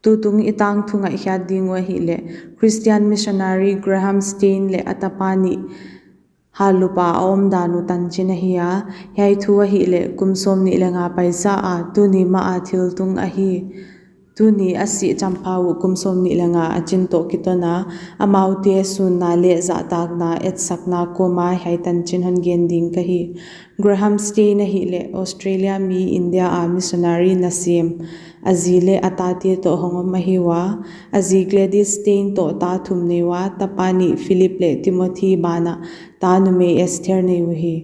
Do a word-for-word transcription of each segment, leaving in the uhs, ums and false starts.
Tutung i tangthu ngaihkhiat ding uh ahihleh Christian missionary Graham Staines leh a tapa nih hallup a a omdan uh tanchin ahi a, hiai thu ahihleh kum sawmnih leh nga paisa a tuni mah a thiltung ahi. Tuni a sih champha uh kum sawmnih leh nga a chin toh kiton a, amaute sunna leh zahtakna etsakna kawm a hiai tanchin hon gen ding ka hi. Graham Staines ahihleh Australia mi India a missionary nasem, a zi leh a tate toh hong om ahi ua. A zi Gladys Staines toh ta thum nei ua, tapa nih Philip leh Timothy banah ta numei Esther nei uhi.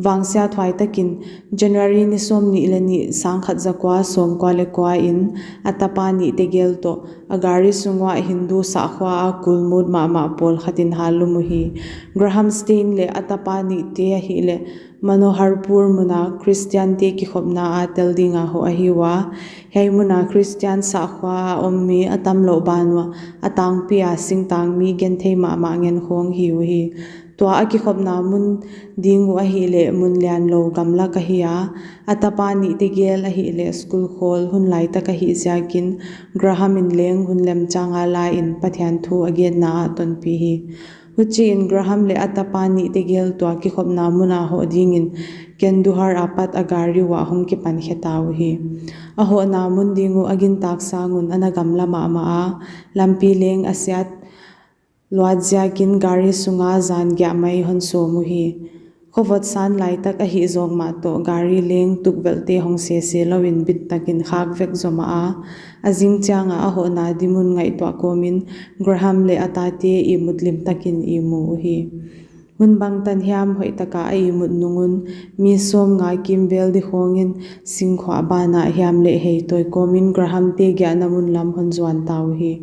Vangsiathuai takin January ni sawmnih leh nih, sangkhat zakua sawmkua leh kua in a tapa nihte gel toh a gari sung uah Hindu sahkhua a kulmut mahmah pawlkhat in hallum uhi. Graham Staines leh a tapa nihte ahihleh Manoharpur mun a Christiante kikhopna a tel ding a hoh ahi ua. Hiai mun a Christian sahkhua a om mi a tamlouh ban uah a tangpi a singtangmi genthei mahmah ngen khawng hi uhi. Tua a kikhopna mun ding uh ahihleh mun lianlou gamlak ahi a, a tapa nihte gel ahihleh school khawl hun laitak ahih ziakin Graham in leng hun lemchang a la in Pathian thu a genna ah tonpih hi. Huchiin Graham leh a tapa nihte gel tua kikhopna mun a hoh dingin Kenduhar apat a gari uah hong kipan khe ta uhi. A hohna mun ding uh a gintak sang un ana gamla mahmah a, lampi leng a siat luat ziakin gari sunga zan giah mai hon sawm uhi. Khovot san laitak ahih zawk mah toh gari leng tukvelhte hong sese louin bit takin khak vek zomah a, a zing chiang a a hohna di mun ngaihtuah kawmin Graham leh a tate ihmut lim takin ihmu uhi. Hun bangtan hiam hoihtak a a ihmut nung un mi sawmnga kimvel di khawngin singkhuah ban ah hiam leh hei tawi kawmin Graham te giahna mun lam hon zuan ta uhi.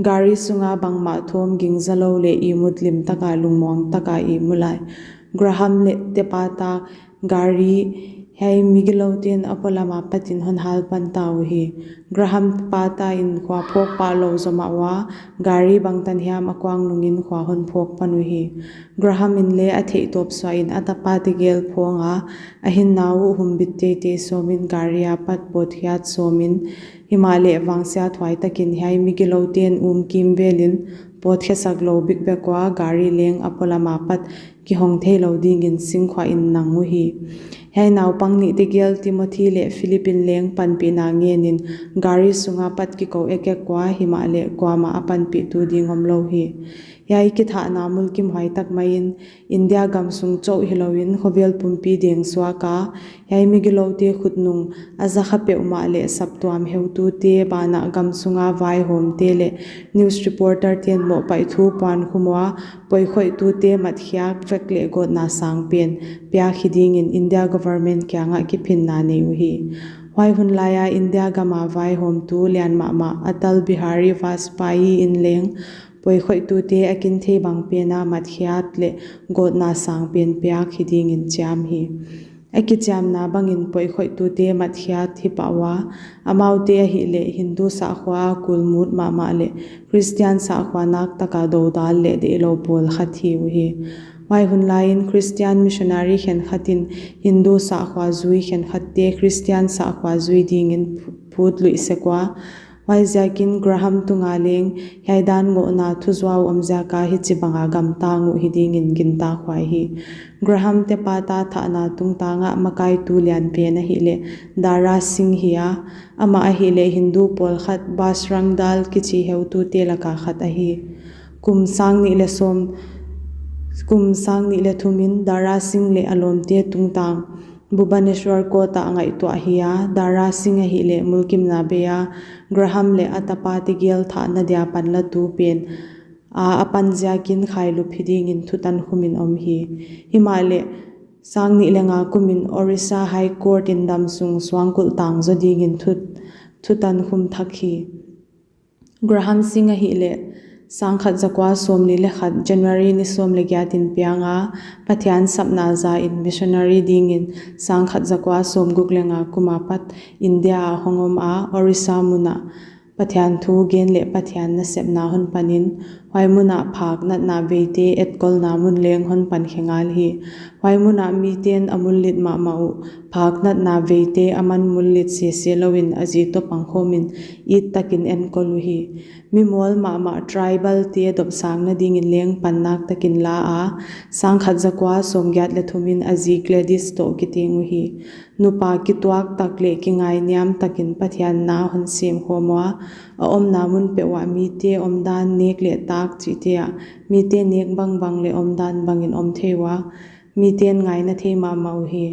Gari sunga bangmah thawm gingzalou leh ihmut lim tak a lungmuang tak a ihmu lai Graham leh tepa ta gari hiai migiloute'n a polam apatin hon hal pan ta uhi. Graham pa ta in khua phawk pah lou zomah ua, gari bangtan hiam a kuang nungin khua hon phawk pan uhi. Graham in leng a theihtawp suahin a tapate gel phawng a, a hinna uh humbit teitei sawmin gari apat pawtkhiat sawmin, himahleh vangsiathuai takin hiai migiloute'n um kimvelin pawtkhe sak lou bikbek ua, gari leng a polam apat kihong theilou dingin singkhuah in nang uhi. Hiai naupang nihte gel Timothy leh Philip in leng panpihna ngenin gari sunga pat kikou ekek ua, himahleh kuamah a panpihtu ding omlou hi. Hiai kithahna mulkimhuai tak maiin India gamsung chauh hilouin khovel pumpi deng suak a, hiai migiloute khutnung a zakha peuhmah leh saptuam heutute banah gamsunga vaihawmte leh news reporterte'n mohpaih thu puankhum ua, poikhoihtute matkhiak vek leh gawtna sangpen piak hi dingin India government kiangah kiphinna nei uhi. Huai hunlai a India gam a vaihawmtu lian mahmah Atal Bihari Vajpayee in leng poikhoihtute a kinthei bang pen a matkhiat leh gawtna sangpen piak hi dingin chiam hi. A kichiamna bangin poikhoihtute matkhiat hi pah ua, amaute ahihleh Hindu sahkhua a kulmut mahmah leh Christian sahkhua nak tak a dodal leh deihlou pawlkhat hi uhi. Huai hunlaiin Christian missionary khenkhatin Hindu sahkhua zui khenkhatte Christian sahkhua zui dingin phutluih sek ua, huaiziakin Graham tunga leng hiai dan ngohna thuzuau om ziak a hichibang a gamtang uh hi dingin gintakhuai hi. Graham tepa ta thahna tungtang ah makaitu lianpen ahihleh Dara Singh hi a, amah ahihleh Hindu pawlkhat Bajrang Dal kichi heutute laka khat ahi. Kum sangnih leh sawm, kum sangnih leh thumin Dara Singh leh a lawmte tungtang Bhubaneswar court ah ngaihtuah hi a, Dara Singh ahihleh mulkimna bei a Graham leh a tapate gel thahna dia panlatu pen a, a pan ziakin khailup hi dingin thutan khumin om hi. Himahleh sangnih leh nga kumin Orissa High Court in damsung suangkulh tang zaw dingin thu, thutan khum thak hi. Graham Singh ahihleh sangkhat zakua sawmli leh khat January ni sawm leh giat in piang a, Pathian sapna zain missionary dingin sangkhat zakua sawmguk leh nga kum apat India a hong om a, Orissa mun ah Pathian thu gen leh Pathian nasepna hon panin, Huai mun ah phak natna veite etkolna mun leng hon pankhe ngal hi. Huai mun ah miten a mullit mahmah uh. Phak natna veite aman mullit sese louin a zi toh pangkhawmin it takin enkol uhi. Mi mual mahmah tribal te dopsakna dingin leng pannak takin la a, sangkhat zakua sawmgiat leh thumin a zi Gladys toh kiteng uhi. Nupa kituak tak leh kingainiam takin Pathian na hon sem khawm ua, a omna mun peuh uah mite omdan, nek leh tak chihte ah mite nek bangbang leh omdan bangin om thei ua, miten ngaina thei mahmah uhi.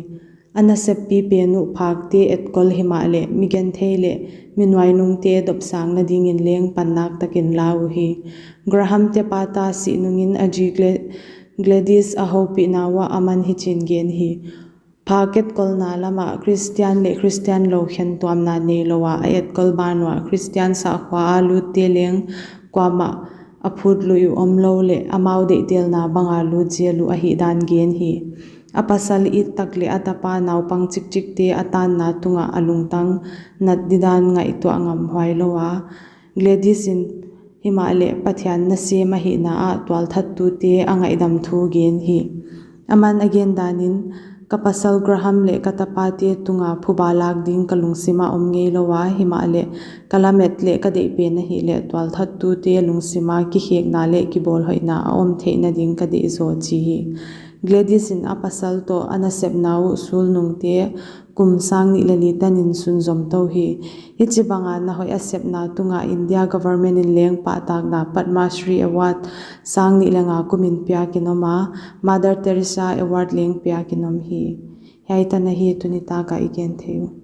A naseppi pen uh phakte etkol himahleh mi genthei leh mi nuainungte dopsakna dingin leng pannak takin la uhi. Graham te pata sih nungin a zi Gla-, Gladys a houpihna uah aman hichiin gen hi: Phak etkolna lamah Khristian leh Khristian lou khentuamna neilou a a etkol ban uah Khristian sahkhua a lutte leng kuamah a phutluih uh omlou leh amau deihtelna banga lut zel uh ahihdan gen hi. A pasal it tak leh a tapa naupang chikchikte a tanna tungah a lungtang nat didan ngaihtuah ngam huailou a, Gladys in himahleh Pathian nasem ahihna ah tualthattute a ngaihdam thu gen hi. Aman a gen danin, ka pasal Graham leh ka tapate tunga phuba lak ding ka lungsima om ngeilou a, himahleh ka lamet leh ka deih pen ahihleh tualthattute lungsima kikhekna leh kibawlhoihna a om theihna ding ka deih zaw, chi hi. Gladys in a pasal toh a nasepna uh sulnungte kum sang nih leh li tanin sunzom tou hi. Hichibanga nahoih a sepna tunga India government in leng pahtakna Padma Shri Award sang nih leh nga kumin piakin om a, Mother Teresa Award leng piakin om hi. Hiai tan ahi tuni taka i gen theih uh.